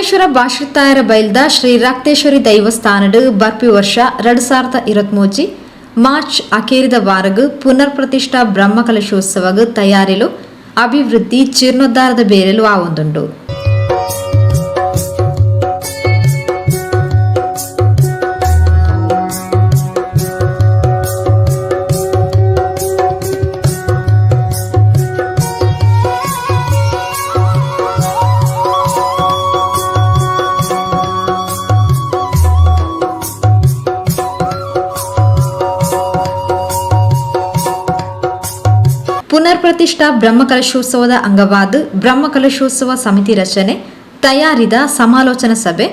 Parameshwara ಬಾಶ್ರಿತಾಯರ ಬೈಲ್ದ Shri Rakteshwari ದೈವಸ್ಥಾನಡ್ ಬರ್ಪಿ ವರ್ಷ 2023 ಮಾರ್ಚ್ ಅಕೇರಿದ ವಾರಗ್ ಪುನರ್ ಪ್ರತಿಷ್ಠಾ ಬ್ರಹ್ಮಕಲಶೋತ್ಸವಗ್ ತಯಾರಿಲು ಅಭಿವೃದ್ಧಿ ಜೀರ್ಣೋದ್ಧಾರದ ಬೇರೆಲು ಆವೊಂದುಂಡು. ಪುನರ್ ಪ್ರತಿಷ್ಠಾ ಬ್ರಹ್ಮಕಲಶೋತ್ಸವದ ಅಂಗವಾದ ಬ್ರಹ್ಮಕಲಶೋತ್ಸವ ಸಮಿತಿ ರಚನೆ ತಯಾರಿದ ಸಮಾಲೋಚನಾ ಸಭೆ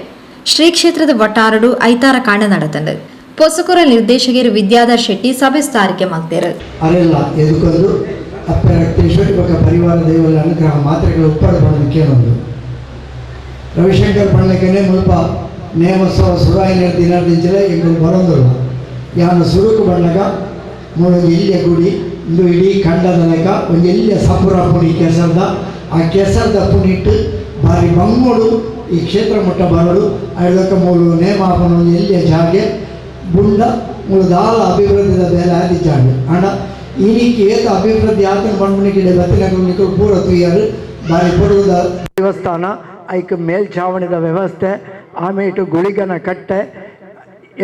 ಶ್ರೀ ಕ್ಷೇತ್ರದ ವಟಾರಡು ಐತಾರ ಕಾಂಡ ನಡೆತಂಡು. ಪೊಸಕುರ ನಿರ್ದೇಶಕರು ವಿದ್ಯಾಧರ್ ಶೆಟ್ಟಿ ಸಭೆ ಸ್ಥಾರಿಕೆ ಮಲ್ತೇರು. ಅರೆಲ್ಲ ಎದುಕೊಂದು ಅಪ್ಪೆ ರಕ್ತೇಶ್ವರಿ ಬೊಕ್ಕ ಪರಿವಾರ ದೇವರ ಅನುಗ್ರಹ ಮಾತ್ರೆಗಳು ಉಪ್ಪಡ ಪಂಡ ಕೇಳೊಂದು. ರವಿಶಂಕರ್ ಪಂಡಕೆನೆ ಮುಲ್ಪ ನೇಮೋತ್ಸವ ಸುರಾಯಿನ ದಿನದಿಂಚಲೇ ಎಂಕುಲು ಬರೊಂದುಲ್ಲ. ಯಾನು ಸುರುಕು ಬಣ್ಣಗ ಮೂಲ ಎಲ್ಲಿಯ ಗುಡಿ ಇಂದು ಇಡೀ ಖಂಡದ ಲೆಕ್ಕ ಒಂಜಿ ಎಲ್ಲಿಯ ಸಪುರ ಪುಣಿ ಕೆಸರ್ದ, ಆ ಕೆಸರ್ದ ಪುಣಿಟ್ಟು ಬಾರಿ ಬಂಗೋಡು ಈ ಕ್ಷೇತ್ರ ಮುಟ್ಟ ಬರಡು. ಐದಕ್ಕ ಮೂಲು ನೇಮಾಪನ ಒಂಜಿ ಎಲ್ಲಿಯ ಜಾಗೆ ಬುಂಡ ಮೂಲು ದಾಲ ಅಭಿವೃದ್ಧಿದ ಬೇಲೆ ಆದಿಜ್ಜಾಂಡ್. ಆಂಡ ಇನಿಕ್ ಏತ ಅಭಿವೃದ್ಧಿ ಆತನ ಪನ್ಪುನಿಕ್ ಬತ್ತಿನಕುಲು ನಿಕುಲು ಪೂರ ತೂಯರು. ಬಾರಿ ಪೊರ್ಲುದ ದೇವಸ್ಥಾನ, ಐಕ್ ಮೇಲ್ಛಾವಣಿದ ವ್ಯವಸ್ಥೆ, ಆಮೇಟು ಗುಳಿಗನ ಕಟ್ಟೆ,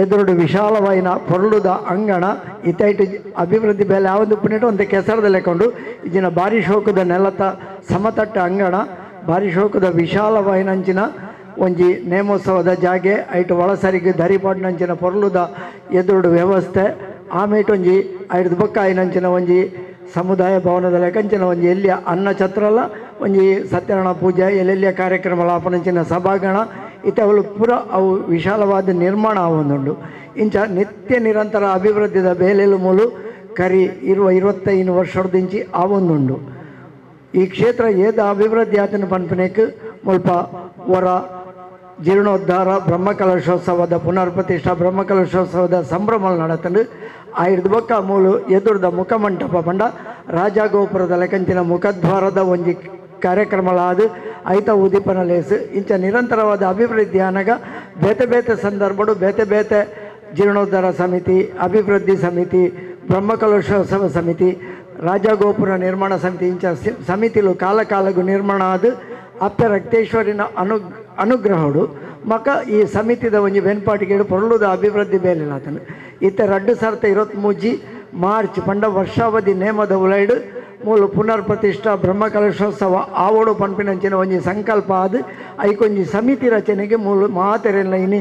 ಎದುರುಡು ವಿಶಾಲವಾಯಿನ ಪೊರ್ಲುದ ಅಂಗಣ. ಇತೈಟ್ ಅಭಿವೃದ್ಧಿ ಬೇಲೆ ಯಾವೊಂದು ಪುಣಿಟ್ ಒಂದು ಕೆಸರದ ಲೆಕ್ಕೊಂಡು ಇಜಿನ ಬಾರಿ ಶೋಕದ ನೆಲತ ಸಮತಟ್ಟ ಅಂಗಣ, ಬಾರಿ ಶೋಕದ ವಿಶಾಲವಾಯಿನಂಚಿನ ಒಂಜಿ ನೇಮೋತ್ಸವದ ಜಾಗೆ. ಐಟ್ ಒಳಸರಿಗೆ ದರಿಪಾಡ್ನಂಚಿನ ಪೊರ್ಲುದ ಎದುರುಡು ವ್ಯವಸ್ಥೆ. ಆಮೇಟ್ ಒಂಜಿ ಐಡ್ದ್ ಬೊಕ್ಕ ಆಯಿನಂಚಿನ ಒಂಜಿ ಸಮುದಾಯ ಭವನದ ಲೆಕ್ಕಂಚಿನ ಒಂಜಿ ಎಲ್ಲಿಯ ಅನ್ನ ಛತ್ರಲ, ಒಂಜಿ ಸತ್ಯನಾರಾಯಣ ಪೂಜೆ ಎಲ್ಲೆಲ್ಲಿಯ ಕಾರ್ಯಕ್ರಮ ಆಪನಂಚಿನ ಸಭಾಗಣ ಇತ್ತೆ ಅವಳು ಪೂರ ಅವು ವಿಶಾಲವಾದ ನಿರ್ಮಾಣ ಆವೊಂದುಂಡು. ಇಂಚ ನಿತ್ಯ ನಿರಂತರ ಅಭಿವೃದ್ಧಿದ ಬೇಲೆಲು ಮೂಲು ಕರಿ 20-25 ವರ್ಷದಿಂಚಿ ಆವೊಂದುಂಡು. ಈ ಕ್ಷೇತ್ರ ಏದ ಅಭಿವೃದ್ಧಿ ಆತನ ಪನ್ಪನೆಕ್ ಮುಲ್ಪ ವರ ಜೀರ್ಣೋದ್ಧಾರ ಬ್ರಹ್ಮಕಲಶೋತ್ಸವದ ಪುನರ್ ಪ್ರತಿಷ್ಠಾ ಬ್ರಹ್ಮಕಲಶೋತ್ಸವದ ಸಂಭ್ರಮ ನಡತಂಡು. ಐಡ್ದ್ ಬೊಕ್ಕ ಮೂಲು ಎದುರುದ ಮುಖಮಂಟಪ ಪಂಡ ರಾಜಗೋಪುರದ ಲೆಕ್ಕಂಚಿನ ಮುಖದ್ವಾರದ ಒಂಜಿ ಕಾರ್ಯಕ್ರಮಲಾದ ಐತ ಉದೀಪನ ಲೇಸು. ಇಂಚ ನಿರಂತರವಾದ ಅಭಿವೃದ್ಧಿ ಆನಗ ಬೇತೆ ಬೇತೆ ಸಂದರ್ಭಡು ಬೇತೆ ಬೇತೆ ಜೀರ್ಣೋದ್ಧಾರ ಸಮಿತಿ, ಅಭಿವೃದ್ಧಿ ಸಮಿತಿ, ಬ್ರಹ್ಮಕಲಶೋತ್ಸವ ಸಮಿತಿ, ರಾಜಗೋಪುರ ನಿರ್ಮಾಣ ಸಮಿತಿ, ಇಂಚ ಸಮಿತಿಲು ಕಾಲ ಕಾಲಗು ನಿರ್ಮಾಣ ಆದ ಅಪ್ಪೆ ರಕ್ತೇಶ್ವರಿನ ಅನುಗ್ರಹಡು ಮಕ ಈ ಸಮಿತಿದ ಒಂಜಿ ಬೆನ್ಪಾಟಿಗೆ ಪೊರ್ಲುದ ಅಭಿವೃದ್ಧಿ ಬೇಲೆಲಾತನು. ಇತ್ತೆ 2023 ಮಾರ್ಚ್ ಪಂಡ ವರ್ಷಾವಧಿ ನೇಮದ ಉಲೈಡು ಮೂಲು ಪುನರ್ ಪ್ರತಿಷ್ಠಾ ಬ್ರಹ್ಮಕಲಶೋತ್ಸವ ಆವೋಡು ಪನ್ಪಿನಂಚಿನ ಒಂಜಿ ಸಂಕಲ್ಪ ಆದ್ ಐಕೊಂಜಿ ಸಮಿತಿ ರಚನೆಗೆ ಮೂಲು ಮಾತೆರೆಲ್ಲ ಇನಿ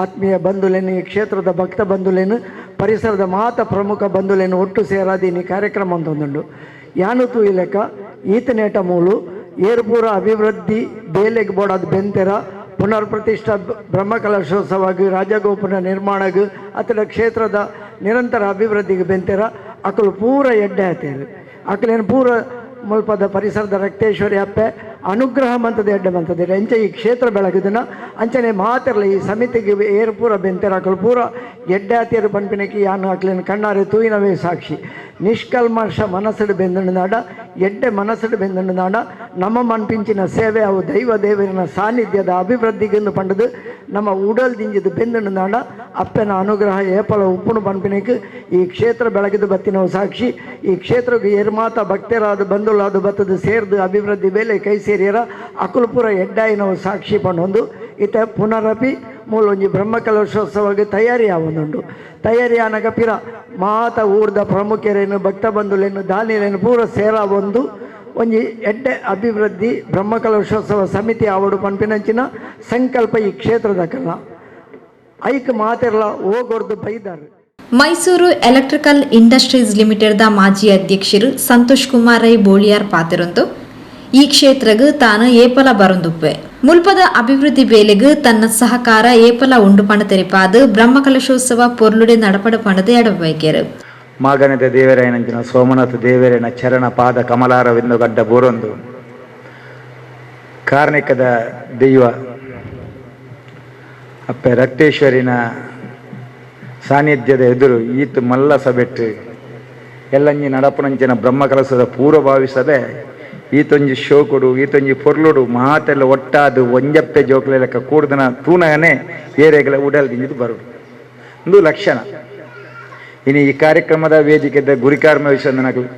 ಆತ್ಮೀಯ ಬಂಧುಲೇನು, ಈ ಕ್ಷೇತ್ರದ ಭಕ್ತ ಬಂಧುಲೇನು, ಪರಿಸರದ ಮಾತ ಪ್ರಮುಖ ಬಂಧುಲೇನು ಒಟ್ಟು ಸೇರಾದ ಇನಿ ಕಾರ್ಯಕ್ರಮ ಅಂತೊಂದುಂಡು. ಯಾನು ತೂಯಿ ಲೆಕ್ಕ ಈತನೇಟ ಮೂಲು ಏರ್ಪೂರ ಅಭಿವೃದ್ಧಿ ಬೇಲೆಗೆ ಬೋಡಾದ ಬೆಂತೆರ ಪುನರ್ ಪ್ರತಿಷ್ಠಾ ಬ್ರಹ್ಮಕಲಶೋತ್ಸವಗ್ ರಾಜಗೋಪುರ ನಿರ್ಮಾಣಗ್ ಅತನ ಕ್ಷೇತ್ರದ ನಿರಂತರ ಅಭಿವೃದ್ಧಿಗೆ ಬೆಂತೆರ ಅಕಲು ಪೂರ ಎಡ್ಡೆ ಆತೇರು. ಅಕಲೇನು ಪೂರ ಮುಲ್ಪದ ಪರಿಸರದ ರಕ್ತೇಶ್ವರಿ ಅಪ್ಪೆ ಅನುಗ್ರಹ ಮಂತದ ಎಡ್ಡೆ ಮಂತದ ಅಂಚೆ ಈ ಕ್ಷೇತ್ರ ಬೆಳಗುದಿನ ಅಂಚನೆ ಮಾತಿರಲ್ಲ ಈ ಸಮಿತಿಗೆ ಏರು ಪೂರ ಬೆಂತೆರ ಅಕಲು ಪೂರ ಎಡ್ಡೆ ಆತೇರು ಪನ್ಪಿನಕ್ಕೆ ಯಾನು ಅಕ್ಲೇನು ಕಣ್ಣಾರೆ ತೂಯಿನವೇ ಸಾಕ್ಷಿ. ನಿಷ್ಕಲ್ಮಶ ಮನಸ್ಸುಡು ಬೆಂದುಂಡು, ಎಡ್ಡೆ ಮನಸ್ಸುಡು ಬೆಂದುಂಡು ನಮ್ಮ ಮನ್ಪಿಂಚಿನ ಸೇವೆ ಅವು ದೈವ ದೇವರಿನ ಸಾನ್ನಿಧ್ಯದ ಅಭಿವೃದ್ಧಿಗೆಂದು ಪಂಡದು ನಮ್ಮ ಉಡಲ್ ದಿಂಜಿದು ಬೆಂದುಂಡು ಅಪ್ಪನ ಅನುಗ್ರಹ ಏಪಲ ಉಪ್ಪುನು ಪನ್ಪಿನಕ್ಕೆ ಈ ಕ್ಷೇತ್ರ ಬೆಳಗಿದು ಬತ್ತಿನವು ಸಾಕ್ಷಿ. ಈ ಕ್ಷೇತ್ರಕ್ಕೆ ಏರ್ಮಾತ ಭಕ್ತರಾದ ಬಂಧುಲಾದ ಬತ್ತದ ಸೇರ್ದು ಅಭಿವೃದ್ಧಿ ಬೇಲೆ ಕೈ ಸೇರಿಯರ ಅಕುಲ್ಪುರ ಎಡ್ಡಾಯಿನವು ಸಾಕ್ಷಿ ಪಂಡೊಂದು. ಇತ ಪುನರಪಿ ಮೂಲೊಂಜಿ ಬ್ರಹ್ಮಕಲಶೋತ್ಸವಕ್ಕೆ ತಯಾರಿ ಆವೊಂದುಂಡು. ತಯಾರಿ ಆನಗ ಪಿರ ಮಾತ ಊರ್ದ ಪ್ರಮುಖರೇನು ಭಕ್ತ ಬಂಧುಲೇನು ದಾನಿಲೇನು ಪೂರ ಸೇರಾ ಒಂದು ಒಂಜಿ ಎಡ್ಡೆ ಅಭಿವೃದ್ಧಿ ಬ್ರಹ್ಮಕಲಶೋತ್ಸವ ಸಮಿತಿ ಆವಡು ಪನ್ಪಿನಂಚಿನ ಸಂಕಲ್ಪ ಈ ಕ್ಷೇತ್ರದ ಕಲ್ಲ ಐಕ್ ಮಾತೆರ್ಲ ಓಗೊರ್ದು ಬೈದಾರು. Mysuru electrical industries limited the ಮಾಜಿ ಅಧ್ಯಕ್ಷರು ಸಂತೋಷ್ ಕುಮಾರ್ ರೈ ಬೋಳಿಯಾರ್ ಪಾತಿರೊಂದು ಈ ಕ್ಷೇತ್ರಗ್ ತಾನು ಏಪಲ ಬರೊಂದುಪ್ಪೆ, ಮುಲ್ಪದ ಅಭಿವೃದ್ಧಿ ಬೇಲೆಗ್ ತನ್ನ ಸಹಕಾರ ಏಪಲ ಉಂಡು ಪಣ ತೆರಿಪಾದು ಬ್ರಹ್ಮಕಲಶೋತ್ಸವ ಪೊರ್ಲುಡೆ ನಡಪಡ ಪಣದ ಎಡವೈಕೆರು. ಮಾಗನದ ದೇವರಾಯನಂಚಿನ ಸೋಮನಾಥ ದೇವರೇನ ಚರಣ ಪಾದ ಕಮಲಾರವಿಂದು ಗಡ್ಡ ಬೋರೊಂದು ಕಾರ್ಣಿಕದ ದೈವ ಅಪ್ಪೆ ರಕ್ತೇಶ್ವರಿನ ಸಾನ್ನಿಧ್ಯದ ಎದುರು ಈತ್ ಮಲ್ಲ ಸಬೆಟ್ಟು ಎಲ್ಲಂಜಿ ನಡಪುನಂಚಿನ ಬ್ರಹ್ಮಕಲಸದ ಪೂರ್ವಭಾವಿ ಸಭೆ ಈತೊಂಜಿ ಶೋಕುಡು ಈತೊಂಜಿ ಪೊರ್ಲುಡು ಮಾತೆಲ್ಲ ಒಟ್ಟಾದು ಒಂಜಪ್ಪೆ ಜೋಕ್ಲೆ ಲೆಕ್ಕ ಕೂಡ್ದನ ತೂನಗನೆ ಏರೆಗಲ ಉಡಲ್ ದಿಂಜಿದ್ ಬರುಡು ಇಂದು ಲಕ್ಷಣ. ಇನಿ ಈ ಕಾರ್ಯಕ್ರಮದ ವೇದಿಕೆದ ಗುರಿಕಾರ್ಮ ವಿಷಯನಕಲು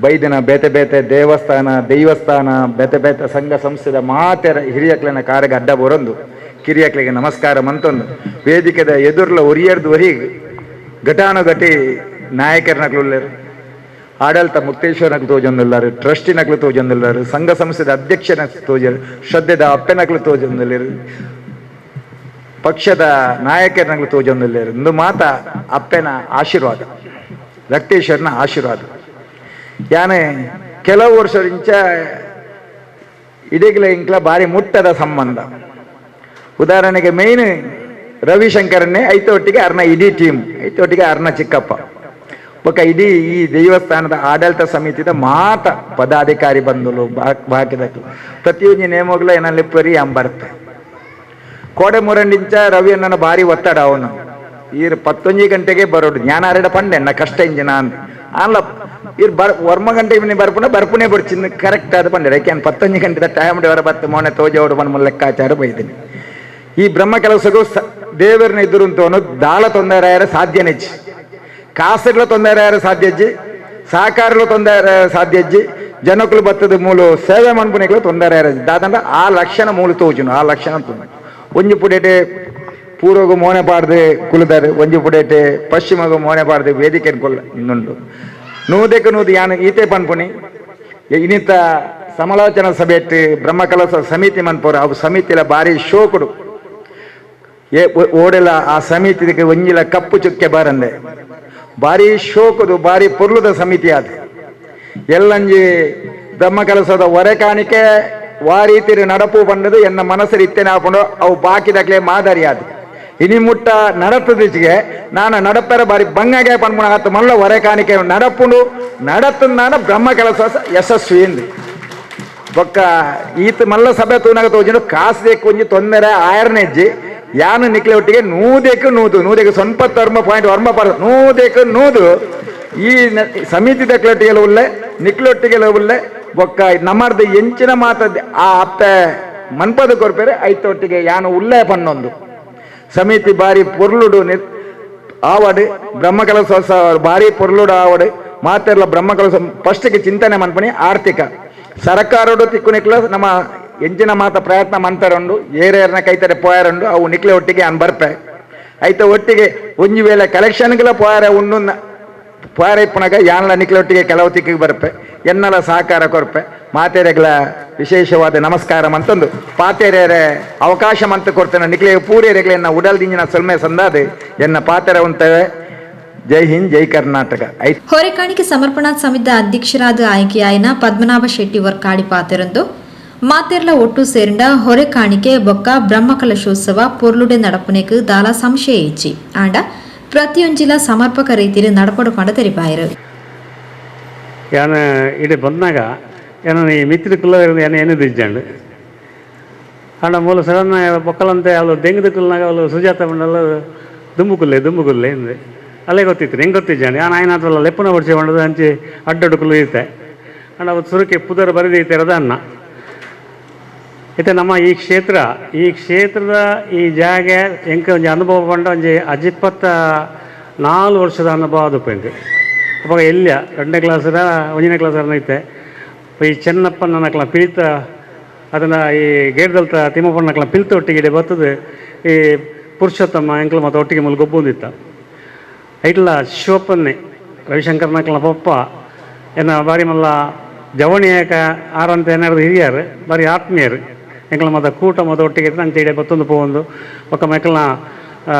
ಬೈದಿನ ಬೇತೆ ಬೇತೆ ದೇವಸ್ಥಾನ ದೈವಸ್ಥಾನ ಬೇತೆ ಬೇತೆ ಸಂಘ ಸಂಸ್ಥೆದ ಮಾತೆರ ಹಿರಿಯಕ್ಲೆನ ಕಾರ್ಯಗ ಅಡ್ಡ ಬರೊಂದು ಕಿರಿಯಕ್ಲಿಗೆ ನಮಸ್ಕಾರ ಮಂತೊಂದು ವೇದಿಕೆದ ಎದುರ್ಲ ಒರಿಯರ್ದು ಒರಿ ಘಟಾನುಘಟಿ ನಾಯಕರನಕ್ಲು ಆಡಳಿತ ಮುಕ್ತೇಶ್ವರನಕ್ಲು ತೋಜೊಂದುಲ್ಲಾರು, ಟ್ರಸ್ಟಿನಕ್ಲು ತೋಜೊಂದುಲ್ಲಾರು, ಸಂಘ ಸಂಸ್ಥೆದ ಅಧ್ಯಕ್ಷನ ತೋಜರು, ಶ್ರದ್ಧೆದ ಅಪ್ಪೆನಕ್ಲು ತೋಜೊಂದುಲ್ಲೇರು, ಪಕ್ಷದ ನಾಯಕರನಕ್ಲು ತೋಜೊಂದುಲ್ಲೇರು. ಇಂದು ಮಾತ ಅಪ್ಪೆನ ಆಶೀರ್ವಾದ, ರಕ್ತೇಶ್ವರನ ಆಶೀರ್ವಾದ. ಯಾನೆ ಕೆಲವು ವರ್ಷದಿಂಚ ಇಡೀಗ್ಲ ಇಂಕ್ಲ ಭಾರಿ ಮುಟ್ಟದ ಸಂಬಂಧ. ಉದಾಹರಣೆಗೆ ಮೇನ್ ರವಿಶಂಕರನ್ನೇ ಐತೊಟ್ಟಿಗೆ ಅರ್ನ ಇಡೀ ಟೀಮ್, ಐತೊಟ್ಟಿಗೆ ಅರ್ನ ಚಿಕ್ಕಪ್ಪ ಬೊಕ್ಕ ಇಡೀ ಈ ದೇವಸ್ಥಾನದ ಆಡಳಿತ ಸಮಿತಿದ ಮಾತ ಪದಾಧಿಕಾರಿ ಬಂದಲು ಬಾಕಿದಕ್ಲು ಪ್ರತಿಯೊಂದು ನೇಮೋಗ್ಲ ಏನಲ್ಲಿ ಪರಿ ಅಂಬರ್ತೆ ಕೋಡೆ ಮುರಂಡಿಂಚ ರವಿ ಅಣ್ಣನ ಭಾರಿ ಒತ್ತಡ ಅವನು. ಈರ್ 11 ಗಂಟೆಗೆ ಬರೋಡು ಜ್ಞಾನ ಅರೆಡ ಪಂಡೆ ನ ಕಷ್ಟ ಇಂಜಿನ ಅಂತ ಅಲ್ಲ. ಇರ್ ಬರ್ ವರ್ಮ ಗಂಟೆ ಇವನಿ ಬರ್ಪುನ ಬರ್ಪುನೇ ಬರ್ಚಿನ್ನ ಕರೆಕ್ಟ್ ಆದ ಪಂಡೆ ಯಾಕೆ 11 ಗಂಟೆ ಟೈಮ್ ಹೊರ ಬತ್ತು ಮೋನೆ ತೋಜೋಡು ಬಂದು ಲೆಕ್ಕಾಚಾರ ಬೈದಿನಿ. ಈ ಬ್ರಹ್ಮ ಕೆಲಸಗೂ ದೇವರನ್ನ ಇದ್ದರು ದಾಳ ತೊಂದರೆ ಸಾಧ್ಯ ನೆಚ್ಚಿ, ಕಾಸುಗಳ ತೊಂದರೆ ಸಾಧ್ಯ ಅಜ್ಜಿ, ಸಹಕಾರಗಳು ತೊಂದರೆ ಸಾಧ್ಯ ಅಜ್ಜಿ, ಜನಕ್ಕಲು ಬತ್ತದ ಮೂಲು ಸೇವೆ ಮನ್ಪುನಿಗಳು ತೊಂದರೆ ದಾದಂಡ ಆ ಲಕ್ಷಣ ಮೂಲು ತೋಜುನು ಆ ಲಕ್ಷಣ ತೊಂದರೆ. ಒಂಜಿ ಪುಡೇಟೆ ಪೂರ್ವಗು ಮೋನೆ ಪಾಡ್ದು ಕುಲದಾರೆ, ಒಂಜಿ ಪುಡೇಟೆ ಪಶ್ಚಿಮಗು ಮೋನೆ ಪಾಡ್ದು ವೇದಿಕೆ ಕೊಲ್ಲ ಇನ್ನುಂಡು ನೂದೆಕ್ ನೂದು ಯಾನು ಈತೆ ಪನ್ಪುನಿ. ಇನ್ನಿತ ಸಮಾಲೋಚನಾ ಸಭೆಟ್ ಬ್ರಹ್ಮಕಲಸ ಸಮಿತಿ ಮನ್ಪೋರು ಅವು ಸಮಿತಿಲ ಭಾರಿ ಶೋಕುಡು ಏ ಓಡೆಲ ಆ ಸಮಿತಿಗೆ ಒಂಜಿಲ ಕಪ್ಪು ಚುಕ್ಕೆ ಬಾರಂದೆ ಭಾರಿ ಶೋಕುದು ಭಾರಿ ಪೊರ್ಲುದ ಸಮಿತಿ ಅದು. ಎಲ್ಲಂಜಿ ಬ್ರಹ್ಮಕಲಸದ ಹೊರೆ ಕಾಣಿಕೆ ವಾರೀತಿರು ನಡಪು ಬಂದದು ಎನ್ನ ಮನಸ್ಸು ಇತ್ತೇನೆ ಹಾಕೊಂಡು ಅವು ಬಾಕಿದಾಗಲೇ ಮಾದರಿ ಅದು. ಇನಿ ಮುಟ್ಟ ನಡತದಿಚ್ಚಿಗೆ ನಾನು ನಡಪೆರ ಬಾರಿ ಬಂಗಾಗೆ ಪನ್ಪುಣ ಆತ ಮಲ್ಲ ಹೊರೆ ಕಾಣಿಕೆ ನಡಪುಂಡು ನಡತಂದಾನ ಬ್ರಹ್ಮಕಲಸ ಯಶಸ್ವಿ ಎಂದು ಬೊಕ್ಕ ಈತ ಮಲ್ಲ ಸಭೆ ತೂನಾಗ ತೋಜಿನ ಕಾಸು ದೇಕು ಒಂಜಿ ತೊಂದರೆ ಆಯರ್ನೆಜ್ಜಿ ಯಾನು ನಿಕ್ಲೆ ಒಟ್ಟಿಗೆ ನೂದೆಕ್ ನೂದು ನೂದೆಗೆ ಸ್ವಲ್ಪ ವರ್ಮ ಪಾಯಿಂಟ್ ವರ್ಮ ಪರ ನೂದೆಕ್ ನೂದು ಈ ಸಮಿತಿ ದಕ್ಲೊಟ್ಟಿಗೆಲ್ಲ ಉಲ್ಲೆ ನಿಕ್ಲೊಟ್ಟಿಗೆಲ್ಲ ಉಲ್ಲೆ ಬೊಕ್ಕ ನಮ್ಮರ್ದ ಎಂಚಿನ ಮಾತ ಆ ಅಪ್ಪೆ ಮನ್ಪದ ಕೊರ್ಪೇರೆ ಐತೊಟ್ಟಿಗೆ ಯಾನು ಉಲ್ಲೆ ಪನ್ನೊಂದು ಸಮಿತಿ ಬಾರಿ ಪೊರ್ಲುಡು ಆವಡು ಬ್ರಹ್ಮಕಲಸ ಭಾರಿ ಪೊರ್ಲುಡು ಆವಡು ಮಾತೆಲ್ಲ ಬ್ರಹ್ಮಕಲಸ ಫಸ್ಟ್ಗೆ ಚಿಂತನೆ ಮನ್ಪಣಿ ಆರ್ಥಿಕ ಸರಕಾರಡು ತಿಕ್ಕು ನಿಕ್ಲ ನಮ್ಮ ಎಂಚಿನ ಮಾತ ಪ್ರಯತ್ನ ಮಂತರುಂಡು ಏರೇರ್ನ ಕೈತರೆ ಪೋಯಾರುಂಡು ಅವು ನಿಕ್ಲೆ ಒಟ್ಟಿಗೆ ಅನ್ ಬರ್ಪೆ ಐತ ಒಟ್ಟಿಗೆ ಒಂಜಿ ವೇಳೆ ಕಲೆಕ್ಷನ್ಗಳ ಪೋಯಾರ ಉಂಡು ಪೋಯಾರ ಇಪ್ಪುನಗ ಯಾನ್ಲ ನಿಕ್ಲೆ ಒಟ್ಟಿಗೆ ಕೆಲವು ತಿಕ್ಕಿಗೆ ಬರ್ಪೆ ಎನ್ನಲ ಸಹಕಾರ ಕೊರ್ಪೆ ಮಾತೆರೆಗಳ ವಿಶೇಷವಾದ ನಮಸ್ಕಾರ ಮಂತಂದು ಪಾತೆರೆ ಅವಕಾಶ ಮಂತ ಕೊಡ್ತೇನೆ ನಿಕ್ಲೆ ಪೂರೇರೆಗಳ ಎನ್ನ ಉಡಲ್ ದಿಂಜಿನ ಸೊಲ್ಮೆ ಸಂದಾದೆ ಎನ್ನ ಪಾತೆರ ಉಂತವೆ. ಜೈ ಹಿಂದ್, ಜೈ ಕರ್ನಾಟಕ. ಹೊರೆಕಾಣಿಕೆ ಸಮರ್ಪಣಾ ಸಮಿತಿ ಅಧ್ಯಕ್ಷರಾದ ಆಯ್ಕೆಯಾಯಿನ ಪದ್ಮನಾಭ ಶೆಟ್ಟಿ ವರ್ಕಾಡಿ ಪಾತೆರಂದು ಮಾತೆರ್ಲ ಒಟ್ಟು ಸೇರಿಂಡ ಹೊರೆಕಾಣಿಕೆ ಬೊಕ್ಕ ಬ್ರಹ್ಮಕಲಶೋತ್ಸವ ಪೊರ್ಲುಡೆ ನಡಪುನೆಕ್ ದಾಲ ಸಂಶಯ ಇಚ್ಚಿ ಆಂಡ ಪ್ರತಿಯೊಂಜಿಲ ಸಮರ್ಪಕ ರೀತಿಯಲ್ಲಿ ನಡಪಡು ಪಂಡ ತೆರಿಪಾಯರು. ಯಾನ ಇಡೆ ಬಂದಾಗ ಏನ ಈ ಮಿತ್ರ ಏನ ಏನಿದ್ದು ಇಜ್ಜಂಡು ಆಂಡ ಮೂಲ ಸಡನ್ ಬೊಕ್ಕಲಂತೆ ಅವಳು ದೆಂಗದಕ್ಕಲ್ನಾಗ ಅವಳು ಸುಜಾತ ಬಂಡಲ್ಲ ದುಂಬುಕುಲ್ಲೆ ದುಂಬುಕುಲ್ಲೆ ಇಂದೆ ಅಲ್ಲೇ ಗೊತ್ತಿತ್ತು ಹೆಂಗೆ ಗೊತ್ತಿಜ್ಜಾಂಡು ಯಾನ್ ಆಯ್ನ ಅಥವಾ ಲೆಪ್ಪನ ಹೊಡ್ಸಿ ಬಂಡದು ಅಂಚಿ ಅಡ್ಡಡ್ಡುಕುಲು ಇತ್ತೆ ಅಂಡ ಅವತ್ತು ಸುರುಕೆ ಪುದರ್ ಬರೆದೈತೆ ಇರೋದ ಅನ್ನ ಇತ್ತೆ ನಮ್ಮ ಈ ಕ್ಷೇತ್ರ ಈ ಕ್ಷೇತ್ರದ ಈ ಜಾಗೆ ಎಂಕ ಒಂಜಿ ಅನುಭವ ಪಂಡ ಒಂಜಿ 24 ವರ್ಷದ ಅನುಭವ ಅದು ಎಂಕ್. ಅವಾಗ ಎಲ್ಲಿಯ 2ನೇ ಕ್ಲಾಸರ 1ನೇ ಕ್ಲಾಸರ ಐತೆ. ಈ ಚೆನ್ನಪ್ಪನ ಪಿಳಿತ ಅದನ್ನು ಈ ಗೇಡ್ದಲ್ತ ತಿಮ್ಮಪ್ಪನಕ್ಲ ಪಿಲ್ತ ಒಟ್ಟಿಗೆ ಬರ್ತದೆ ಈ ಪುರುಷೋತ್ತಮ ಎಂಕ್ಲ ಮತ್ತು ಒಟ್ಟಿಗೆ ಮೂಲ ಗೊಬ್ಬೊಂದಿತ್ತ ಐಟ್ಲ ಶಿವಪ್ಪನ್ನೇ ರವಿಶಂಕರ್ನಕ್ಲ ಪಪ್ಪ ಎನ್ನ ಬಾರಿ ಮಲ್ಲ ಜವಣಿಯಕ ಆರಂತ ಏನಾರು ಹಿರಿಯರು ಬಾರಿ ಆತ್ಮೀಯರು ಎಂಕ್ಲ ಮತ್ತ ಕೂಟ ಮತ್ತ ಒಟ್ಟಿಗೆ ಅಂಚೆ ಇಡೆ ಬತ್ತೊಂದು ಪೋವೊಂದು ಬೊಕ್ಕ ಮೆಕ್ಲ್ನ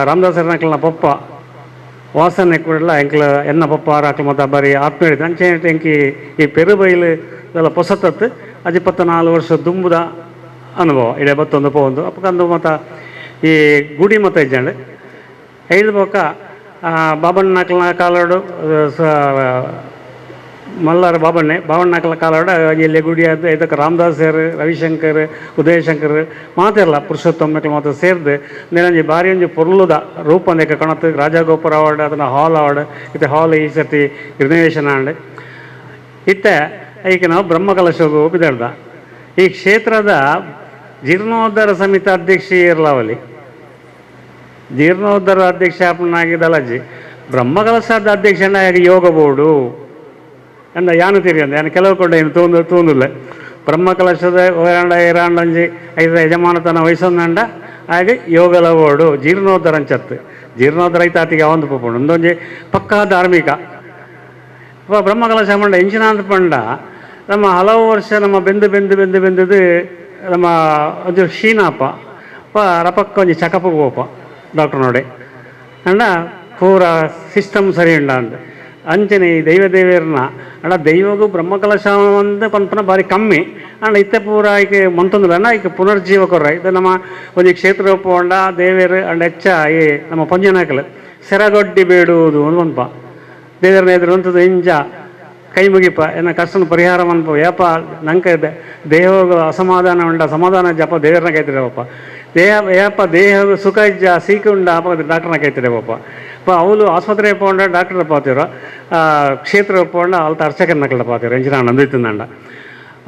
ರಾಮದಾಸರನಕ್ಲನ ಪಪ್ಪ ವಾಸನೆ ಕೂಡಲ ಎಂಕ್ಲ ಎನ್ನ ಪಪ್ಪ ಆರಾಕ್ಲ ಮತ್ತ ಬಾರಿ ಆತ್ಮೀಯ ಅಂಚೆ ಎಂಕಿ ಈ ಪೆರುಬೈಲು ಇದೆಲ್ಲ ಪೊಸತತ್ತು ಅಜಿ 24 ವರ್ಷ ದುಂಬುದ ಅನುಭವ ಇಡೆ ಬತ್ತೊಂದು ಪೋವೊಂದು ಅಪ್ಪಕಂದು ಮತ್ತ ಈ ಗುಡಿ ಮತ್ತ ಇಜ್ಜಂಡು ಐದು ಬೊಕ್ಕ ಬಾಬಣ್ಣಕ್ಲನ ಕಾಲೋಡು ಮಲ್ಲಾರ ಬಾಬಣ್ಣೆ ಬಾಬಣ್ಣಕ್ಲ ಕಾಲೋಡು ಇಲ್ಲಿ ಗುಡಿ ಅದು ಇದಕ್ಕೆ ರಾಮದಾಸರು ರವಿಶಂಕರ್ ಉದಯಶಂಕರ್ ಮಾತೆಲ್ಲ ಪುರುಷೋತ್ತಮ ಮಾತ್ರ ಸೇರ್ದು ನಿರಂಜಿ ಭಾರಿ ಒಂಜಿ ಪೊರ್ಲುದ ರೂಪ ಅಂದೇಕ ಕಣತ್ತು ರಾಜಗೋಪುರ ಅವಾರ್ಡ್ ಅದನ್ನ ಹಾಲ್ ಅವಾರ್ಡ್ ಇತ್ತೆ ಹಾಲ್ ಈ ಸರ್ತಿ ರಿನೋವೇಷನ್ ಆಂಡ್ ಇತ್ತೆ ಐಕೆ ನಾವು ಬ್ರಹ್ಮಕಲಶೋಗ ಬಿದರ್ದ. ಈ ಕ್ಷೇತ್ರದ ಜೀರ್ಣೋದ್ಧಾರ ಸಮಿತಿ ಅಧ್ಯಕ್ಷ ಇರ್ಲಾವಲಿ, ಜೀರ್ಣೋದ್ಧಾರ ಅಧ್ಯಕ್ಷ ಆಪನಾಗಿದ್ದಲ್ಲಜ್ಜಿ, ಬ್ರಹ್ಮಕಲಶದ ಅಧ್ಯಕ್ಷನಾಗಿ ಯೋಗ ಬೋರ್ಡು ಅಂದ ಯಾನು ತಿರಿಯಂದ ಯಾನು ಕೆಲವು ಕೊಂಡ ಏನು ತೋಂದು ತೋಂದಿಲ್ಲ. ಬ್ರಹ್ಮಕಲಶದ ಓರಾಂಡ ಏರಾಂಡಂಜಿ ಐದ ಯಜಮಾನತನ ವಯಸ್ಸೊಂದಂಡ ಹಾಗೆ ಯೋಗಲ ಬೋರ್ಡು ಜೀರ್ಣೋದ್ಧಾರ ಅಂಚತ್ತು ಜೀರ್ಣೋದ್ಧಾರ ಐತ ಆತಿಗೆ ಅವಂದು ಪೋಪುಂಡು. ಒಂದೊಂಜಿ ಪಕ್ಕಾ ಧಾರ್ಮಿಕ ಬ್ರಹ್ಮಕಲಶ ಮಂಡ ಎಂಚಿನ ಅಂತ ಪಂಡ ನಮ್ಮ ಹಲವು ವರ್ಷ ನಮ್ಮ ಬೆಂದು ಬೆಂದು ಬೆಂದು ಬೆಂದದು ನಮ್ಮ ಒಂದು ಶೀನಾಪ ರಪಕ್ಕ ಒಂಜಿ ಚಕಪ್ಪ ಗೋಪ ಡಾಕ್ಟರ್ ನೋಡಿ ಅಂಡ ಪೂರ ಸಿಸ್ಟಮ್ ಸರಿ ಉಂಡ ಅಂದ್ ಅಂಚನೆ ಈ ದೈವ ದೇವೇರ್ನ ಅಣ್ಣ ದೈವಗೂ ಬ್ರಹ್ಮಕಲಶ ಅಂದ ಪನ್ಪನ ಬಾರಿ ಕಮ್ಮಿ ಅಂಡ ಇತ್ತೆ ಪೂರ ಐಕೆ ಮಂತೊಂದುಲ್ಲ ಅಣ್ಣ. ಐಕೆ ಪುನರ್ಜೀವ ಕೊರ್ರ ಇದು ನಮ್ಮ ಒಂಜಿ ಕ್ಷೇತ್ರ ಪೋಂಡ ದೇವೇರು ಅಂಡ ಹೆಚ್ಚ ಈ ನಮ್ಮ ಪಂಜನಾಕಲು ಸೆರಗೊಡ್ಡಿ ಬೇಡುವುದು ಒಂದು ಪನ್ಪ ದೇವರನ್ನ ಎದುರು ಅಂತದ್ದು ಇಂಜ ಕೈ ಮುಗಿಪ ಎನ್ನ ಕಷ್ಟನ ಪರಿಹಾರ ಮನ್ಪ ಏಪ ನಂಕ ದೇಹಗ ಅಸಮಾಧಾನ ಉಂಡ ಸಮಾಧಾನ ಜಪ ದೇವರನ್ನ ಕೈತಿರಪ್ಪ. ದೇಹ ಏಪ ದೇಹ ಸುಖ ಇಜ್ಜ ಸೀಕ ಉಂಡ ಅಪ್ಪ ಡಾಕ್ಟರ್ನ ಕೈತಿರಪ್ಪ. ಅಪ್ಪ ಅವಳು ಆಸ್ಪತ್ರೆ ಪೋಂಡ ಡಾಕ್ಟರ್ ಪಾತಿರೋ, ಕ್ಷೇತ್ರ ಪೋಂಡ ಅಲ್ತ ಅರ್ಚಕನ ನಕಲ ಪಾತಿರೋ ಎಂಚಿನ ನಂದಿತ್ತಂಡ.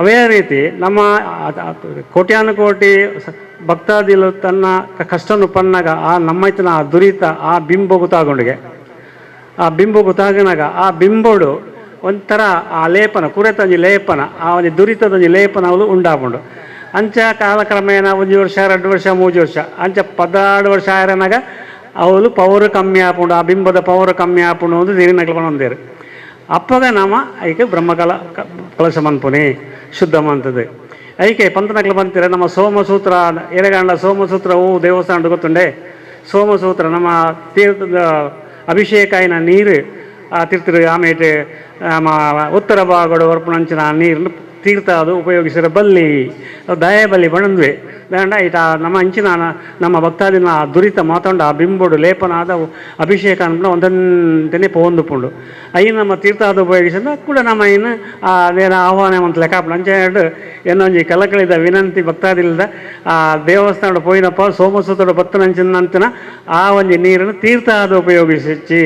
ಅವೇ ರೀತಿ ನಮ್ಮ ಕೋಟ್ಯಾನುಕೋಟಿ ಭಕ್ತಾದಿಲು ತನ್ನ ಕಷ್ಟನು ಪನ್ನಾಗ ಆ ನಮ್ಮೈತನ ಆ ದುರಿತ ಆ ಬಿಂಬ ಗೊತ್ತಾಗೊಂಡಿಗೆ ಆ ಬಿಂಬ ಗೊತ್ತಾಗನಾಗ ಆ ಬಿಂಬೋಡು ಒಂಥರ ಆ ಲೇಪನ ಕುರೆತೊಂಜಿ ಲೇಪನ ಆ ಒಂಜಿ ದುರಿತದೊಂಜಿ ಲೇಪನ ಅವಳು ಉಂಡಾಪುಂಡು. ಅಂಚ ಕಾಲಕ್ರಮೇಣ ಒಂಜಿ ವರ್ಷ 2 ವರ್ಷ 3 ವರ್ಷ ಅಂಚ 16 ವರ್ಷ ಆಯರನಾಗ ಅವಳು ಪವರ್ ಕಮ್ಮಿ ಆಪುಂಡು, ಆ ಬಿಂಬದ ಪವರ್ ಕಮ್ಮಿ ಆಪುಂಡು ಅಂದು ನೀರಿನ ಬಂದೇರು. ಅಪ್ಪಗ ನಾಮ ಐಕೆ ಬ್ರಹ್ಮಕಲ ಕಲಶ ಮನ್ಪುನಿ ಶುದ್ಧ ಮಂತದ್ದು. ಐಕೆ ಪಂತನಕ್ಲು ಬಂತೀರ ನಮ್ಮ ಸೋಮಸೂತ್ರ ಎರೆಗಾಂಡ ಸೋಮಸೂತ್ರ ಹೂ ದೇವಸ್ಥಾನ ಗೊತ್ತುಂಡೆ. ಸೋಮಸೂತ್ರ ನಮ್ಮ ತೀರ್ಥದ ಅಭಿಷೇಕ ಆಯಿನ ನೀರು ಆ ತೀರ್ಥರು ಆಮೇಲೆ ನಮ್ಮ ಉತ್ತರ ಭಾಗಡು ವರ್ಪಣಂಚಿನ ನೀರನ್ನು ತೀರ್ಥ ಅದು ಉಪಯೋಗಿಸಿದ ಬಲ್ಲಿ ದಯ ಬಲ್ಲಿ ಬಣಂದ್ವಿ ದಂಡ ಈತ ನಮ್ಮ ಅಂಚಿನ ನಮ್ಮ ಭಕ್ತಾದಿನ ಆ ದುರಿತ ಮಾತಂಡ ಆ ಬಿಂಬುಡು ಲೇಪನಾದ ಅಭಿಷೇಕ ಅನ್ಪುಂಡ ಒಂದಂತನೇ ಪೋಂದು ಪುಂಡು ಐನ ನಮ್ಮ ತೀರ್ಥ ಅದು ಉಪಯೋಗಿಸಿದ ಕೂಡ ನಮ್ಮ ಇನ್ನು ಅದೇನ ಆಹ್ವಾನ ಅಂತ ಲೆಕ್ಕ ಅಂಚೆ ಎರಡು ಏನೊಂಜಿ ಕಲಕಳಿದ ವಿನಂತಿ ಭಕ್ತಾದಿಲ್ಲದ ಆ ದೇವಸ್ಥಾನ ಪೋಯಿನಪ್ಪ ಸೋಮಸೂತ್ರದ ಭಕ್ತನಂಚಿನ ಆ ಒಂಜಿ ನೀರನ್ನು ತೀರ್ಥ ಅದು ಉಪಯೋಗಿಸಿ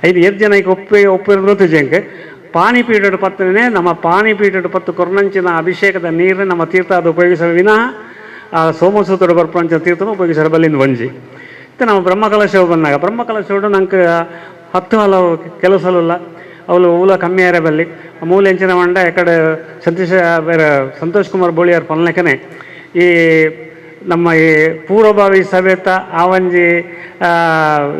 ಐದು ಎದ್ದು ಜನ ಈಗ ಒಪ್ಪಿ ಒಪ್ಪಿರೋದು ಜಂಕ್ ಪಾಣಿ ಪೀಠದ ಪತ್ತನೇ ನಮ್ಮ ಪಾಣಿ ಪೀಠದ ಪತ್ತು ಕೊರ್ನಂಚಿನ ಅಭಿಷೇಕದ ನೀರನ್ನು ನಮ್ಮ ತೀರ್ಥ ಅದು ಉಪಯೋಗಿಸಲು ವಿನಃ ಆ ಸೋಮಸೂತ್ರದ ಬರ್ಪಂಚಿನ ತೀರ್ಥನ ಉಪಯೋಗಿಸಲು ಬಲ್ಲಿಂದ ಒಂಜಿ. ಮತ್ತು ನಾವು ಬ್ರಹ್ಮಕಲಶ ಬಂದಾಗ ಬ್ರಹ್ಮಕಲಶೋಡು ನಂಗೆ 10 ಹಲವು ಕೆಲಸಲುಲ್ಲ ಅವಳು ಊಲ ಕಮ್ಮಿ ಆರೆ ಬಲ್ಲಿ ಮೂಲ ಎಂಚಿನ ಮಂಡ ಎಕಡೆ ಸತೀಶ ಬೇರೆ ಸಂತೋಷ್ ಕುಮಾರ್ ಬೋಳಿಯಾರ್ ಪನ್ಲೆಕನೆ ಈ ನಮ್ಮ ಈ ಪೂರ್ವಭಾವಿ ಸಭೆತ ಆ ಒಂಜಿ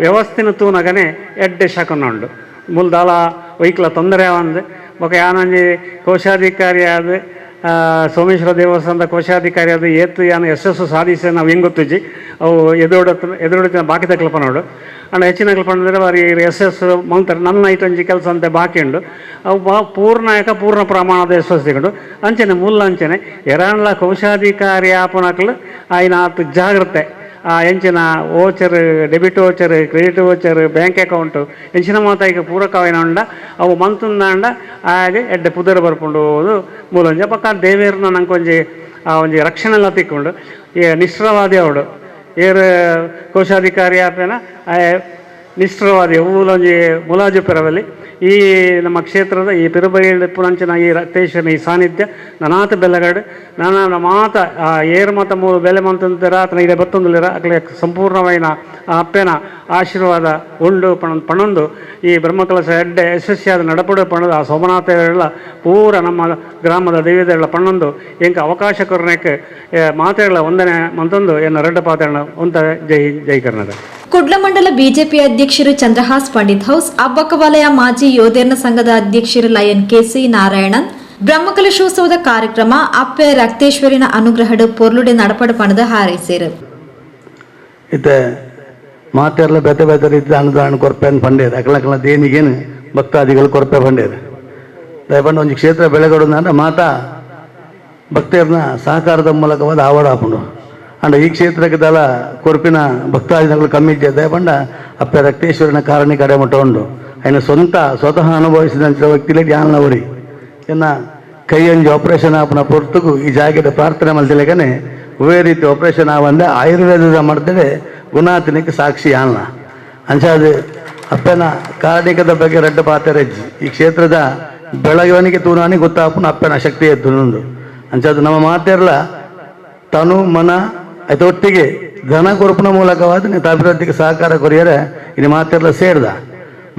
ವ್ಯವಸ್ಥೆನ ತೂನಗನೆ ಎಡ್ಡೆ ಶಕನ ಉಂಡು ಮುಲ್ದಾಲ ವೈಕ್ಲ ತೊಂದರೆ ಒಂದು ಬೊಕ ಯಾನೊಂಜಿ ಕೋಶಾಧಿಕಾರಿ ಆದ ಸೋಮೇಶ್ವರ ದೇವಸ್ಥಾನದ ಕೋಶಾಧಿಕಾರಿ ಆದ ಏತು ಯಾನು ಯಶಸ್ಸು ಸಾಧಿಸಿ ನಾವು ಹೆಂಗೆ ಗೊತ್ತಿಜ್ಜಿ ಅವು ಎದುರುಡ ಎದುರುಡ ಬಾಕಿ ತಕ್ಲಪ್ಪ ನೋಡು ಅಂಡ್ ಹೆಚ್ಚಿನ ಅಂದ್ರೆ ಬಾರಿ ಯಶಸ್ಸು ಮಂತಾರೆ ನನ್ನ ಐಟೊಂಜಿ ಕೆಲಸ ಅಂತೆ ಬಾಕಿ ಉಂಡು ಅವು ಬಾ ಪೂರ್ಣ ಯಾಕ ಪೂರ್ಣ ಪ್ರಮಾಣದ ಯಶಸ್ಸು ತಿಕೊಂಡು ಅಂಚನೆ ಮುಲ್ಲ ಅಂಚನೆ ಎರಾನ್ಲ ಕೋಶಾಧಿಕಾರಿ ಆಪನಕ್ಲು ಆಯ್ನ ಆತು ಜಾಗ್ರತೆ ಆ ಎಂಚಿನ voucher debit voucher credit voucher bank account ಎಂಚಿನ ಮಾತಾಯಿಗೆ ಪೂರಕವಾಯಿನ ಉಂಡ ಅವು ಮಂತುಂದಾಂಡ ಹಾಗೆ ಎಡ್ಡೆ ಪುದರ್ ಬರ್ಪುಂಡು ಮೂಲೊಂಜಿ ಪಕ್ಕ ದೇವೇರ್ನ ನಂಕೊಂಜಿ ಆ ಒಂಜಿ ರಕ್ಷಣೆ ಎಲ್ಲ ತಿಕ್ಕೊಂಡು ಈ ನಿಷ್ಠವಾದಿ ಅವಡು ಏರ್ ಕೋಶಾಧಿಕಾರಿ ಆಪೇನ ನಿಷ್ಠವಾದಿ ಮೂಲೊಂಜಿ ಮುಲಾಜು ಪೆರವಲ್ಲಿ ಈ ನಮ್ಮ ಕ್ಷೇತ್ರದ ಈ ಪಿರುಬೈಲ್ ಪುಣಂಚಿನ ಈ ರಕ್ತೇಶ್ವರನ ಈ ಸಾನ್ನಿಧ್ಯ ನನಾತ ಬೆಲ್ಲಗಾಡು ನಾನ ಮಾತ ಏರು ಮಾತ ಮೂರು ಬೆಲೆ ಮಂತಂತರ ಆತನ ಇದೆ ಬತ್ತೊಂದುಲಿರ ಅಕ್ಲೆ ಸಂಪೂರ್ಣವೈನ ಆ ಅಪ್ಪೆನ ಆಶೀರ್ವಾದ ಉಂಡು ಪಣೊಂದು ಈ ಬ್ರಹ್ಮಕಲಶ ಎಡ್ಡೆ ಯಶಸ್ವಿಯಾದ ನಡಪಡು ಪಣದು ಆ ಸೋಮನಾಥ ಎಲ್ಲ ಪೂರ ನಮ್ಮ ಗ್ರಾಮದ ದೈವದೆಲ್ಲ ಪಣ್ಣೊಂದು ಎಂಕ ಅವಕಾಶ ಕೊರನೆಕ್ ಮಾತೆಗಳ ಒಂದನೆ ಮಂತೊಂದು ಎನ್ನ ರೆಡ್ಡ ಪಾತೆರಣ ಒಂತ ಜೈ ಜೈ ಕರ್ನಾಟಕ. ಕುಡ್ಲ ಮಂಡಲ ಬಿಜೆಪಿ ಅಧ್ಯಕ್ಷರು ಚಂದ್ರಹಾಸ್ ಪಂಡಿತ್ ಹೌಸ್, ಅಬ್ಬಕ್ಕ ವಲಯ ಮಾಜಿ ಯೋಧೇರ್ನ ಸಂಘದ ಅಧ್ಯಕ್ಷರು ಲಯನ್ ಕೆಸಿ ನಾರಾಯಣನ್ ಬ್ರಹ್ಮಕಲಶೋತ್ಸವದ ಕಾರ್ಯಕ್ರಮ ಅಪ್ಪೆ ರಕ್ತೇಶ್ವರಿನ ಅನುಗ್ರಹಡು ಪೊರ್ಲುಡೆ ನಡಪಡು ಪಣದ ಹಾರೈಸಿರು. ಇತ್ತೆ ಮಾತೆರ್ಲ ಬೇತೆ ಬೇತೆ ರೀತಿ ಅನುದಾನ ಕೊರ್ಪೆನ್ ಪಂಡೇರು ಅಕಲಕಲ ದೇನಿಗೇನು ಭಕ್ತಾದಿಗಳು ಕೊರ್ಪೆ ಪಂಡೇರು. ದಯಪಂಡ ಒಂಜಿ ಕ್ಷೇತ್ರ ಬೆಳೆಗಡು ಅಂದ್ರೆ ಮಾತಾ ಭಕ್ತರ್ನ ಸಹಕಾರದ ಮೂಲಕವಾದ ಆವಡ ಹಾಪುಂಡು. ಅಂಡ ಈ ಕ್ಷೇತ್ರಕ್ಕೆ ದಲ ಕೊರ್ಪಿನ ಭಕ್ತಾದಿಗಳು ಕಮ್ಮಿ ಇದ್ದೆ. ದಯಪಂಡ ಅಪ್ಪೆ ರಕ್ತೇಶ್ವರನ ಕಾರಣಿ ಕಡೆ ಮಟ್ಟ ಉಂಡು ಅಯ್ನ ಸ್ವಂತ ಸ್ವತಃ ಅನುಭವಿಸಿದಂಥ ವ್ಯಕ್ತಿಲೇ ಜ್ಞಾನವರಿ ಎನ್ನ ಕೈಯಂಜಿ ಆಪರೇಷನ್ ಆಪುನ ಪೊರ್ತುಗು ಈ ಜಾಗೆದ ಪ್ರಾರ್ಥನೆ ಮಲ್ತಿಲೆಗನೆ ಒವ್ವೇ ರೀತಿ ಆಪರೇಷನ್ ಆವಂದೆ ಆಯುರ್ವೇದದ ಮಾಡ್ತೇವೆ ಗುಣಾತಿನಕ್ಕೆ ಸಾಕ್ಷಿ ಆನ್ಲ ಅಂಚಾದ ಅಪ್ಪನ ಕಾರ್ಣಿಕದ ಬಗ್ಗೆ ರಡ್ಡ ಪಾತೆರಜ್ಜಿ. ಈ ಕ್ಷೇತ್ರದ ಬೆಳವಣಿಗೆ ತೂನಾನಿ ಗೊತ್ತಾಪುನ ಅಪ್ಪನ ಶಕ್ತಿ ಎತ್ತು ಅಂಚಾದ ನಮ್ಮ ಮಾತೆರ್ಲ ತನು ಮನ ಐತೊಟ್ಟಿಗೆ ಧನ ಕೊರಪುನ ಮೂಲಕವಾದ ಅಭಿವೃದ್ಧಿಗೆ ಸಹಕಾರ ಕೊರಿಯರೆ ಇನ್ನು ಮಾತೆರ್ಲ ಸೇರ್ದ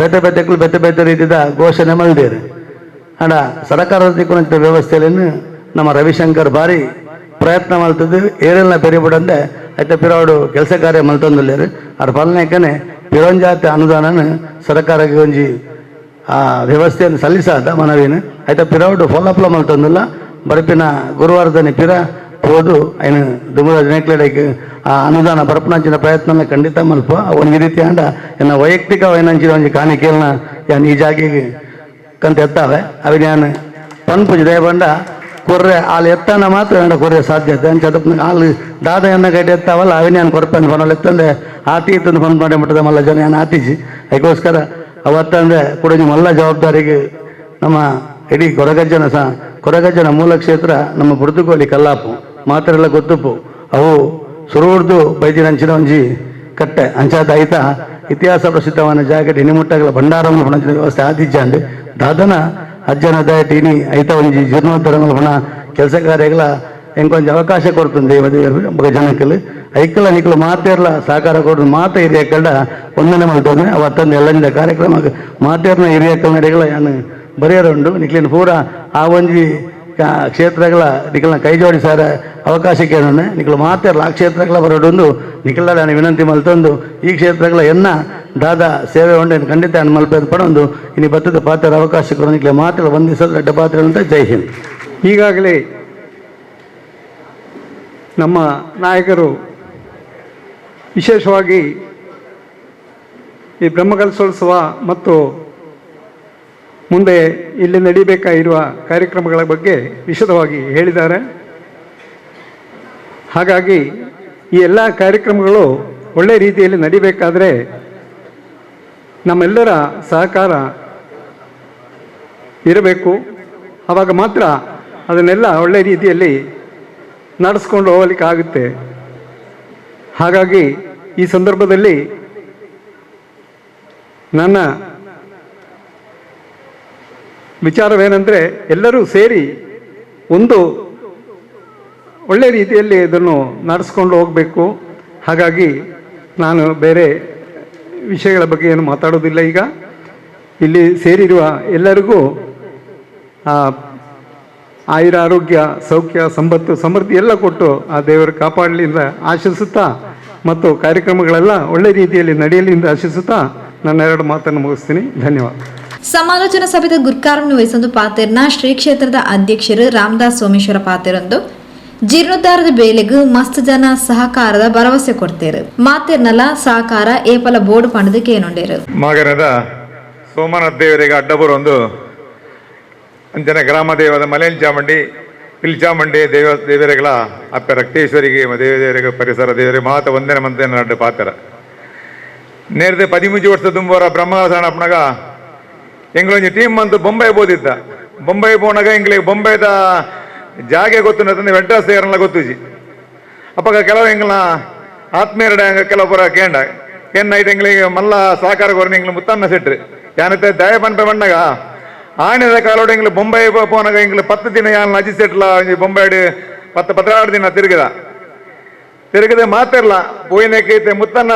ಬೇತೆ ಬೇತೆಗಳು ಬೇತೆ ಬೇತೆ ರೀತಿಯ ಘೋಷಣೆ ಮಲ್ದೇರು. ಅಂಡ ಸರಕಾರದ ದಿಕ್ಕಿನಂತ ವ್ಯವಸ್ಥೆಯನ್ನು ನಮ್ಮ ರವಿಶಂಕರ್ ಭಾರಿ ಪ್ರಯತ್ನ ಮಲ್ತದ್ದು ಏರೆಲ್ಲ ಬೆರಿಬಿಡಂದೆ ಐತೆ ಪಿರೋಡು ಕೆಲಸ ಕಾರ್ಯ ಮಲ್ತೊಂದುಲ್ಲೇರು. ಅದ್ರ ಫಲನೇಕನೆ ಪಿರೋಂಜಾತಿ ಅನುದಾನನ ಸರ್ಕಾರಕ್ಕೆ ಒಂಜಿ ಆ ವ್ಯವಸ್ಥೆಯನ್ನು ಸಲ್ಲಿಸಾದ ಮನವಿನ ಐತೆ ಪಿರೋಡು ಫಾಲೋಅಪ್ಲ ಮಲ್ತೊಂದುಲ್ಲ. ಬರಪಿನ ಗುರುವಾರದನೆ ಪಿರ ಹೋದು ಐನು ದುಮುದ ನೆಕ್ಲೆಡಕ್ಕೆ ಆ ಅನುದಾನ ಬರಪನಂಚಿನ ಪ್ರಯತ್ನ ಖಂಡಿತ ಮಲ್ಪ. ಒಂಜಿ ರೀತಿ ಅಂಡ ಎನ್ನ ವೈಯಕ್ತಿಕ ಏನಂಚಿನ ಒಂಜಿ ಕಾಣಿಕೆಯನ್ನ ಯಾನ್ ಈ ಜಾಗೆಗೆ ಕಂತ ಎತ್ತಾವೆ ಅవి ನಾನು ಪನ್ಪುಜಿ ದಯಬಂಡ ಕೊರ್ರೆ ಆಲ್ ಎತ್ತಾನ ಮಾತ್ರ ಅಂಡ ಕೊರ್ರೆ ಸಾಧ್ಯತೆ ಅಂಚ ಆಲ್ ದಾದ ಎನ್ನ ಗಡ್ಡೆ ಎತ್ತಾವಲ್ಲ ಅವಿ ನಾನು ಕೊರ್ಪೆನ್ ಫೋನಲ್ಲಿ ಎತ್ತಂದೆ ಆತಿ ಇತ್ತಂದು ಫೋನ್ ಮಾಡಿ ಮಟ್ಟದ ಮಲ್ಲ ಜನ ಏನು ಆತಿಜಿ. ಅದಕ್ಕೋಸ್ಕರ ಅವತ್ತಂದೆ ಕೂಡ ಮಲ್ಲ ಜವಾಬ್ದಾರಿಗೆ ನಮ್ಮ ಇಡೀ ಕೊರಗಜ್ಜನ ಸಹ ಕೊರಗಜ್ಜನ ಮೂಲ ಕ್ಷೇತ್ರ ನಮ್ಮ ಬುರ್ದುಕೋಲಿ ಕಲ್ಲಾಪು ಮಾತ್ರೆಲ್ಲ ಗೊತ್ತುಪ್ಪು ಅವು ಸುರುಡ್ದು ಬೈದಿನಂಚಿನ ಒಂಜಿ ಕಟ್ಟೆ ಅಂಚಾದ ಐತ ಇತಿಹಾಸ ಪ್ರಸಿದ್ಧವಾದ ಜಾಗಟ್ ಇನಿಮುಟ್ಟಗಳ ಭಂಡಾರವನ್ನು ಪಣಂಚಿನ ವ್ಯವಸ್ಥೆ ಆದಿಜ್ಜಾಂಡ್ ದಾದನ ಅಜ್ಜನ ದಯಟ್ ಇನಿ ಐತ ಒಂಜಿ ಜೀರ್ಣೋದ್ಧಾರ ಪಣ ಕೆಲಸ ಕಾರ್ಯಗಳ ಎಂಕೊಂಜಿ ಅವಕಾಶ ಕೊಡ್ತುಂದೆ ಜನಕ್ಕಲು ಐಕಲ ನಿಕಲು ಮಾತೇರ್ಲ ಸಹಕಾರ ಕೊಡು ಮಾತ ಹಿರಿಯಕ್ಕಲ್ಡ ಒಂದನೇ ಮಲ್ತೊಂದೆ ಅವತ್ತೊಂದು ಎಲ್ಲಂದ ಕಾರ್ಯಕ್ರಮ ಮಾತೇರ್ನ ಹಿರಿಯಕ್ಕಲ್ ನಡೆಗಳ ಯಾನು ಬರೆಯರುಂಡು ನಿಕ್ಲಿನ ಪೂರ ಆ ಒಂಜಿ ಕ್ಷೇತ್ರಗಳ ನಿಕಲ್ನ ಕೈ ಜೋಡಿಸಾರ ಅವಕಾಶಕ್ಕೆ ನಿಕಲು ಮಾತೇರ್ಲ ಆ ಕ್ಷೇತ್ರಗಳ ಬರೋಡೊಂದು ನಿಕಲ ನಾನು ವಿನಂತಿ ಮಲ್ತೊಂದು ಈ ಕ್ಷೇತ್ರಗಳ ಎನ್ನ ದಾದಾ ಸೇವೆ ಉಂಡು ಖಂಡಿತ ಮಲ್ಪೆ ಪಡೊಂದು ಇನಿ ಬತ್ತದ ಪಾತ್ರ ಅವಕಾಶ ನಿಕ್ಲೆ ಮಾತ್ರ ವಂದಿಸೋದು ದೊಡ್ಡ ಪಾತ್ರ ಅಂತ. ಜೈ ಹಿಂದ್. ಈಗಾಗಲೇ ನಮ್ಮ ನಾಯಕರು ವಿಶೇಷವಾಗಿ ಈ ಬ್ರಹ್ಮಕಲಶೋತ್ಸವ ಮತ್ತು ಮುಂದೆ ಇಲ್ಲಿ ನಡೀಬೇಕಾಗಿರುವ ಕಾರ್ಯಕ್ರಮಗಳ ಬಗ್ಗೆ ವಿಶದವಾಗಿ ಹೇಳಿದ್ದಾರೆ. ಹಾಗಾಗಿ ಈ ಎಲ್ಲ ಕಾರ್ಯಕ್ರಮಗಳು ಒಳ್ಳೆಯ ರೀತಿಯಲ್ಲಿ ನಡಿಬೇಕಾದರೆ ನಮ್ಮೆಲ್ಲರ ಸಹಕಾರ ಇರಬೇಕು. ಆವಾಗ ಮಾತ್ರ ಅದನ್ನೆಲ್ಲ ಒಳ್ಳೆಯ ರೀತಿಯಲ್ಲಿ ನಡೆಸ್ಕೊಂಡು ಹೋಗಲಿಕ್ಕಾಗುತ್ತೆ. ಹಾಗಾಗಿ ಈ ಸಂದರ್ಭದಲ್ಲಿ ನನ್ನ ವಿಚಾರವೇನೆಂದರೆ ಎಲ್ಲರೂ ಸೇರಿ ಒಂದು ಒಳ್ಳೆಯ ರೀತಿಯಲ್ಲಿ ಇದನ್ನು ನಡೆಸ್ಕೊಂಡು ಹೋಗಬೇಕು. ಹಾಗಾಗಿ ನಾನು ಬೇರೆ ವಿಷಯಗಳ ಬಗ್ಗೆ ಏನು ಮಾತಾಡೋದಿಲ್ಲ. ಈಗ ಇಲ್ಲಿ ಸೇರಿರುವ ಎಲ್ಲರಿಗೂ ಆಯುರ ಆರೋಗ್ಯ ಸೌಖ್ಯ ಸಂಪತ್ತು ಸಮೃದ್ಧಿ ಎಲ್ಲ ಕೊಟ್ಟು ಆ ದೇವರು ಕಾಪಾಡಲಿ ಅಂತ ಆಶಿಸುತ್ತಾ ಮತ್ತು ಕಾರ್ಯಕ್ರಮಗಳೆಲ್ಲ ಒಳ್ಳೆ ರೀತಿಯಲ್ಲಿ ನಡೆಯಲಿ ಎಂದು ಆಶಿಸುತ್ತಾ ನನ್ನ ಎರಡು ಮಾತನ್ನು ಮುಗಿಸ್ತೀನಿ. ಧನ್ಯವಾದ. ಸಮಾಲೋಚನಾ ಸಭೆದ ಗುರ್ಕಾರನ್ನು ವಹಿಸೊಂದು ಪಾತೆರ್ನ ಶ್ರೀ ಕ್ಷೇತ್ರದ ಅಧ್ಯಕ್ಷರು ರಾಮದಾಸ್ ಸೋಮೇಶ್ವರ ಪಾತೆರೊಂದು ಜೀರ್ಣೋದ್ಧಾರದ ಬೇಲೆಗೂ ಮಸ್ತ್ ಜನ ಸಹಕಾರದ ಭರವಸೆ ಕೊಡ್ತೇರು. ಮಾತೆರ್ನಲ ಸಹಕಾರ ಏಪಲ ಬೋರ್ಡ್ ಪಣದಕ್ಕೆ ಏನುಂಡೇರು. ಮಗನದ ಸೋಮನಾಥ ದೇವರಿಗೆ ಅಡ್ಡಬರೊಂದು ಅಂಚನೆ ಗ್ರಾಮ ದೇವದ ಮಲೇನ್ ಚಾಮುಂಡಿ ಪಿಲ್ಚಾಮುಂಡಿ ದೇವ ದೇವರುಗಳ ಅಪ್ಪ ರಕ್ತೇಶ್ವರಿಗೆ ದೇವದೇವರಿಗೆ ಪರಿಸರ ದೇವರಿಗೆ ಮಾತ ಒಂದನೇ ಮಂತನ ನಡ್ಡು ಪಾತ್ರ ನೇರದೆ 13 ವರ್ಷ ತುಂಬವರ ಬ್ರಹ್ಮದಾಸನ ಅಪ್ಪನಾಗ ಎಂಗ್ಲೊಂಜಿ ಟೀಮ್ ಅಂತೂ ಬೊಂಬೈ ಬೋದಿದ್ದ. ಬೊಂಬೈ ಪೋನಾಗ ಎಂಗ್ಲಿಗೆ ಬೊಂಬೈದ ಜಾಗೆ ಗೊತ್ತು ವೆಡ್ರಾಸ್ ಸೇರಲ್ಲ ಗೊತ್ತುಜಿ. ಅಪ್ಪಗ ಕೆಲವು ಎಂಗ್ಲ ಆತ್ಮೀಯರಡ ಕೆಲವು ಪುರ ಕೇಂಡ ಏನ್ ನೈಟ್ ಎಂಗ್ಲಿಗೆ ಮಲ್ಲ ಸಹಕಾರ ಕೊರನೆ ಎಂಗ್ಲು ಮುತ್ತನ್ನ ಸೆಟ್ರಿ ಯಾನತ್ತೆ ದಯ ಪನ್ಪೆ ಬಣ್ಣಗ ಆಣಿದ ಕಾಲೋಡು ಎಂಗ್ಲು ಬೊಂಬೈ ಪೋನಾಗ ಎಂಗ್ಲು 10 ದಿನ ಯಾನ್ ಅಜಿ ಸೆಟ್ಲ ಬೊಂಬೈಡ್ 10 16 ದಿನ ತಿರುಗಿದ ತಿರುಗದೆ ಮಾತಿರ್ಲ ಪೋಯಿನಕೈತೆ ಮುತ್ತನ್ನ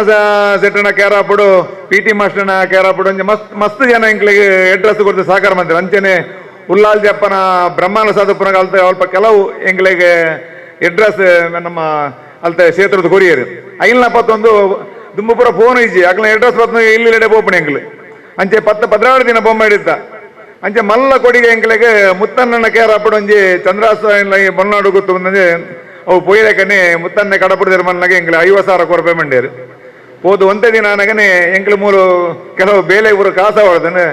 ಸೆಟ್ಟನ ಕೇರಾಪುಡು ಪಿ ಟಿ ಮಾಸ್ಟರ್ನ ಕೇರಾಪುಡು ಒಂಜಿ ಮಸ್ತ್ ಮಸ್ತ್ ಜನ ಎಂಕ್ಲಿಗೆ ಅಡ್ರೆಸ್ ಕೊಡ್ತು ಸಹಕಾರ ಮಂದಿರ ಅಂಚನೆ ಉಲ್ಲಾಲ್ ಜಪ್ಪನ ಬ್ರಹ್ಮಾನ ಸಾಧುಪುರ ಅಲ್ತ ಅಲ್ಪ ಕೆಲವು ಎಂಕ್ಲಿಗೆ ಅಡ್ರೆಸ್ ನಮ್ಮ ಅಲ್ತ ಕ್ಷೇತ್ರದ ಕೊರಿಯರ್ ಐಲ್ನ ಪತ್ತೊಂದು ದುಂಬುಪುರ ಫೋನ್ ಇಜ್ಜಿ ಅಕ್ಲ ಅಡ್ರೆಸ್ ಪತ್ತ ಇಲ್ಲಿ ಪೋಪಣೆ ಎಂಕ್ಲು ಅಂಚೆ 10 16 ದಿನ ಬೊಂಬೆ ಹಿಡಿತ ಅಂಚೆ ಮಲ್ಲ ಕೊಡಿಗೆ ಎಂಕ್ಲಿಗೆ ಮುತ್ತನ್ನ ಕೇರಾಪುಡು ಒಂಜಿ ಚಂದ್ರಾಸ ಬೊಲ್ನಾಡು ಗೊತ್ತು ಒಂದಂಜೆ ಅವು ಪೋಯಿರಕನೆ ಮುತ್ತನ್ನೆ ಕಡಪುಡಿದರ ಮನ್ನಗೆ ಎಂಕ್ಲೆ 50,000 ಕೊರಪೆ ಮಂಡೇರು ಪೋದು ಒಂದೇ ದಿನ ನನಗನೆ ಎಂಕ್ಲು ಮೂರು ಕೆಲವು ಬೇಲೆ ಊರು ಕಾಸ ಹೊಡೆದನೆ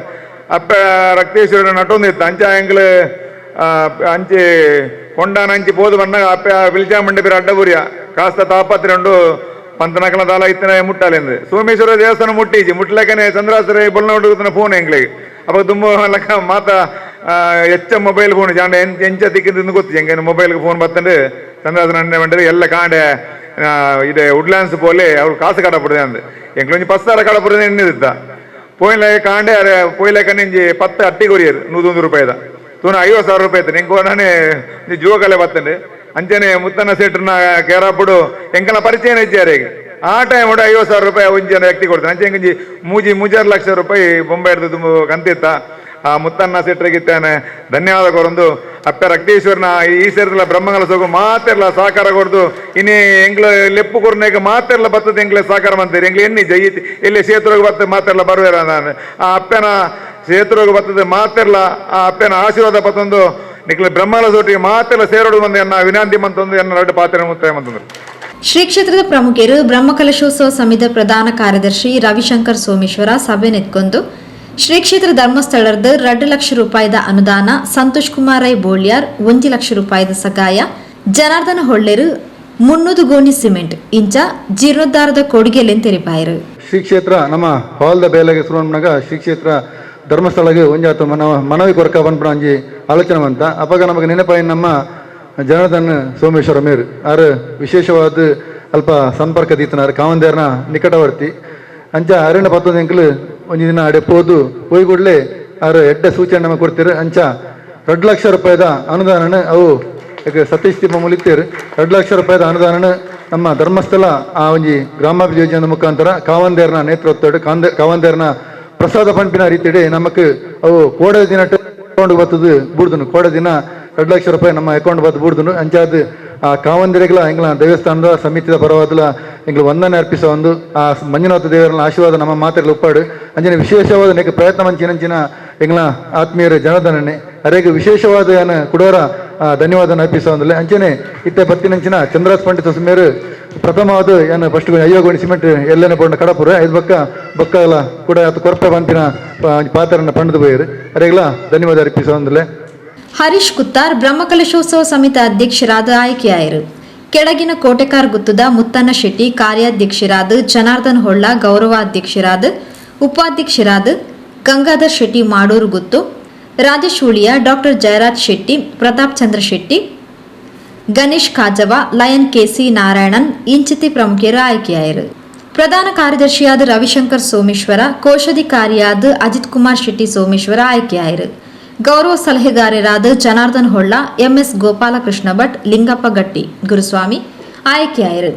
ಅಪ್ಪ ರಕ್ತೇಶ್ವರ ನಟೊಂದಿತ್ತು ಅಂಚೆ ಎಂಕ್ಲು ಅಂಚೆ ಕೊಂಡಾನ ಅಂಚೆ ಪೋದು ಬಣ್ಣಗ ಅಪ್ಪ ಬಿಲ್ಚಾಮಂಡಿ ಬೇರೆ ಅಡ್ಡಬುರಿಯ ಕಾಸ್ತ ತಾಪತ್ರೆ ಉಂಡು ಪಂತನಕಲ ದಾಲ ಇತ್ತನ ಮುಟ್ಟಾಲೆಂದು ಸೋಮೇಶ್ವರ ದೇವಸ್ಥಾನ ಮುಟ್ಟಿಜಿ ಮುಟ್ಲಕನೆ ಚಂದ್ರಾಸರ ಬೊಲ್ನೋಡು ಫೋನ್ ಎಂಕ್ಲಿಗೆ ಅಪ್ಪ ತುಂಬ ಲಕ್ಕ ಮಾತ ಹೆಚ್ಚ ಮೊಬೈಲ್ ಫೋನ್ ಜಾಂಡ ಎಂಚ ತಿಕ್ಕಿದ್ದು ಗೊತ್ತು ಹೆಂಗೆ ಮೊಬೈಲ್ಗೆ ಫೋನ್ ಬತ್ತಂಡು ಚಂದ್ರಾಸನ ಅಣ್ಣ ಬಂದ್ರೆ ಎಲ್ಲ ಕಾಂಡೆ ಇದೆ ವುಡ್ಲ್ಯಾಂಡ್ಸ್ ಪೋಲೆ ಅವ್ರು ಕಾಸು ಕಡಪುಡಿದೆ ಅಂದ್ ಎಂಕ್ಲೊಂಜಿ 10,000 ಕಡಪುಡಿದೆ ಎಣ್ಣಿದಿತ್ತ ಪೋಯಿಲ ಕಾಂಡೆ ಅರೆ ಪೋಯಿಲೆಕನೆ ಇಂಜಿ 10 ಅಟ್ಟಿ ಕೊರಿಯರ್ 101 ರೂಪಾಯಿದ ತೂನ 50,000 ರೂಪಾಯಿ ಆಯ್ತು ಎಂಕು ನಾನೇ ಜುವಕಲೆ ಬತ್ತಂಡೆ ಅಂಚನೆ ಮುತ್ತಣ್ಣ ಸೇಟ್ರನ ಕೇರಾಪುಡು ಎಂಕನ ಪರಿಚಯ ಇಚ್ಚಾರಿಗೆ ಆ ಟೈಮ್ 50,000 ರೂಪಾಯಿ ಒಂಜಿ ವ್ಯಕ್ತಿ ಕೊಡ್ತಾನೆ. ಅಂಚೆ ಎಂಕಂಜಿ ಮೂಜಿ ಮೂಜಾರು ಲಕ್ಷ ರೂಪಾಯಿ ಬೊಂಬೈ ಹಿಡ್ದು ತುಂಬ ಕಂತಿತ್ತ ಆ ಮುತ್ತಣ್ಣ ಸೆಟ್ರಿಗಿತ್ತಾನೆ ಧನ್ಯವಾದ ಕೊರೊಂದು ಅಪ್ಪ ರಕ್ತೇಶ್ವರನ ಈ ಸೇರ್ದಲ ಬ್ರಹ್ಮಂಗಲ ಸೋಗು ಮಾತೆರ್ಲ ಸಹಕಾರ ಕೊಡ್ದು ಇನಿ ಎಂಗ್ಲ ಲೆಪ್ಪು ಕೊರ್ನೇಕ ಮಾತೆರ್ಲ ಬತ್ತದ ಎಂಗ್ಲ ಸಹಕಾರ ಮಂತೀರಿ ಎಂಗ್ಲ ಎನ್ನಿ ಜೈ ಎಲ್ಲಿ ಸೇತುರೋಗ ಬತ್ತ ಮಾತೆರ್ಲ ಬರುವೇರ ನಾನು ಆ ಅಪ್ಪನ ಸೇತುರೋಗ ಬತ್ತದ ಮಾತೆರ್ಲ ಆ ಅಪ್ಪನ ಆಶೀರ್ವಾದ ಬತ್ತೊಂದು ನಿಕ್ಲ ಬ್ರಹ್ಮಲ ಸೋಟಿಗೆ ಮಾತೆಲ್ಲ ಸೇರೋಡು ಬಂದು ಎನ್ನ ವಿನಂತಿ ಮಂತಂದು ಎನ್ನ ಎರಡು ಪಾತ್ರೆ ಮುತ್ತಾಯ ಮಂತಂದ್ರು. ಶ್ರೀ ಕ್ಷೇತ್ರದ ಪ್ರಮುಖರು ಬ್ರಹ್ಮಕಲಶೋತ್ಸವ ಸಮಿತಿಯ ಪ್ರಧಾನ ಕಾರ್ಯದರ್ಶಿ ರವಿಶಂಕರ್ ಸೋಮೇಶ್ವರ ಸಭೆ ನೆತ್ಕೊಂಡು ಶ್ರೀ ಕ್ಷೇತ್ರ ಧರ್ಮಸ್ಥಳದ 2 ಲಕ್ಷ ರೂಪಾಯಿದ ಅನುದಾನ, ಸಂತೋಷ್ ಕುಮಾರ್ ರೈ ಬೋಳ್ಯಾರ್ 1 ಲಕ್ಷ ರೂಪಾಯಿದ ಸಗಾಯ, ಜನಾರ್ದನ ಹೊಳ್ಳೇರು 300 ಗೋಣಿ ಸಿಮೆಂಟ್ ಇಂಚ ಜೀರ್ಣೋದ್ಧಾರದ ಕೊಡುಗೆಲೆನ್ ತೆರಿಪಾಯರು. ಶ್ರೀ ಕ್ಷೇತ್ರ ನಮ್ಮ ಹಾಲ್ದ ಬೇಲೆಗೆ ಶುರುನಾಗ ಶ್ರೀ ಕ್ಷೇತ್ರ ಧರ್ಮಸ್ಥಳಗೆ ಒಂಜಾತ ಮನವಿ ಕೊರಕ ಪನ್ಪುನ ಒಂಜಿ ಆಲೋಚನೆ ಬಂತ. ಅಪಗ ನಮಗೆ ನೆನಪಾಯಿ ನಮ್ಮ ಜನಾರ್ದನ್ ಸೋಮೇಶ್ವರ ಮೇರು ಆರು ವಿಶೇಷವಾದ ಅಲ್ಪ ಸಂಪರ್ಕ ದೀತನಾರು ಕಾವಂದೇರ್ನ ನಿಕಟವರ್ತಿ. ಅಂಚ ಅರಣ್ಯ ಪತ್ತೊಂದು ಎಂಕಲು ಒಂಜಿ ದಿನ ಅಡೆ ಪೋದು ಪೋಯಿ ಕೂಡಲೇ ಆರು ಎಡ್ಡೆ ಸೂಚನೆ ನಮಗೆ ಕೊಡ್ತೀರು. ಅಂಚ 2 ಲಕ್ಷ ರೂಪಾಯಿದ ಅನುದಾನನ ಅವು ಈಗ ಸತೀಶ್ ತಿಮ್ಮ ಮುಲಿತೇರು 2 ಲಕ್ಷ ರೂಪಾಯಿದ ಅನುದಾನನ ನಮ್ಮ ಧರ್ಮಸ್ಥಳ ಆ ಒಂಜಿ ಗ್ರಾಮಾಭಿವೃದ್ಧಿ ಯೋಜನೆ ಮುಖಾಂತರ ಕಾವಂದೇರ್ನ ನೇತೃತ್ವದ ಕಾವಂದೇರ್ನ ಪ್ರಸಾದ ಪಂಪಿನ ರೀತಿಯಡೆ ನಮಕ್ ಅವು ಕೋಡೆ ದಿನ ಅಕೌಂಟ್ ಬರ್ತದೆ ಬೂಡ್ದನು ಕೋಡೆ ದಿನ 2 ಲಕ್ಷ ರೂಪಾಯಿ ನಮ್ಮ ಅಕೌಂಟ್ ಬತ್ತು ಬೂಡ್ದನು. ಅಂಚಾದ ಆ ಕಾವಂದಿರೆಗಳ ಎಂಗ್ಲ ದೇವಸ್ಥಾನದ ಸಮಿತಿದ ಪರವಾದಲ ಎಂಗ್ಲ ವಂದನೆ ಅರ್ಪಿಸ ಒಂದು ಆ ಮಂಜುನಾಥ ದೇವರ ಆಶೀರ್ವಾದ ನಮ್ಮ ಮಾತೆಗಳ ಉಪ್ಪಾಡು. ಅಂಚನೆ ವಿಶೇಷವಾದ ನೆಕ್ ಪ್ರಯತ್ನ ಮಂಚಿನಂಚಿನ ಎಂಗ್ಲ ಆತ್ಮೀಯರ ಜನಧನನೆ ಅರೆಗೆ ವಿಶೇಷವಾದ ಏನ ಕುಡೋರ ಧನ್ಯವಾದ ಅರ್ಪಿಸ ಒಂದಲ್ಲ. ಅಂಚನೆ ಇತ್ತೆ ಬತ್ತಿನಂಚಿನ ಚಂದ್ರಾಸ್ ಪಂಡಿತ ಸುಮೇರು ಪ್ರಥಮವಾದ ಏನು ಫಸ್ಟ್ 50 ಗೋಣಿ ಸಿಮೆಂಟ್ ಎಲ್ಲನೇ ಪೋಂಡ ಕಡಪುರ ಐದು ಬಕ್ಕ ಬಕ್ಕಲ ಕೂಡ ಆತ ಕೊರಪೆ ಬಂತಿನ ಪಾತ್ರನ ಪಂಡದು ಪೋಯರು ಅರೆಗ್ಲ ಧನ್ಯವಾದ ಅರ್ಪಿಸ ಒಂದಲ್ಲ. ಹರೀಶ್ ಕುತ್ತಾರ್ ಬ್ರಹ್ಮಕಲಶೋತ್ಸವ ಸಮಿತಿ ಅಧ್ಯಕ್ಷರಾದ ಆಯ್ಕೆಯಾಯರು. ಕೆಳಗಿನ ಕೋಟೆಕಾರ್ ಗುತ್ತದ ಮುತ್ತಣ್ಣ ಶೆಟ್ಟಿ ಕಾರ್ಯಾಧ್ಯಕ್ಷರಾದ, ಜನಾರ್ದನ್ ಹೊಳ್ಳ ಗೌರವಾಧ್ಯಕ್ಷರಾದ, ಉಪಾಧ್ಯಕ್ಷರಾದ ಗಂಗಾಧರ್ ಶೆಟ್ಟಿ ಮಾಡೂರು ಗುತ್ತು, Rajesh ಉಳಿಯ, doctor Jayaraj Shetty, Pratap Chandra Shetty, Ganesh ಕಾಜವ, lion KC Narayanan ಇಂಚಿತಿ ಪ್ರಮುಖರು ಆಯ್ಕೆಯಾಯರು. ಪ್ರಧಾನ ಕಾರ್ಯದರ್ಶಿಯಾದ ರವಿಶಂಕರ್ ಸೋಮೇಶ್ವರ, ಕೋಶಾಧಿಕಾರಿಯಾದ ಅಜಿತ್ ಕುಮಾರ್ ಶೆಟ್ಟಿ ಸೋಮೇಶ್ವರ ಆಯ್ಕೆಯಾಯರು. ಗೌರವ ಸಲಹೆಗಾರರಾದ ಜನಾರ್ದನ್ ಹೊಳ್ಳ, ಎಂಎಸ್ ಗೋಪಾಲಕೃಷ್ಣ ಭಟ್, ಲಿಂಗಪ್ಪ ಗಟ್ಟಿ ಗುರುಸ್ವಾಮಿ ಆಯ್ಕೆಯಾಯರು.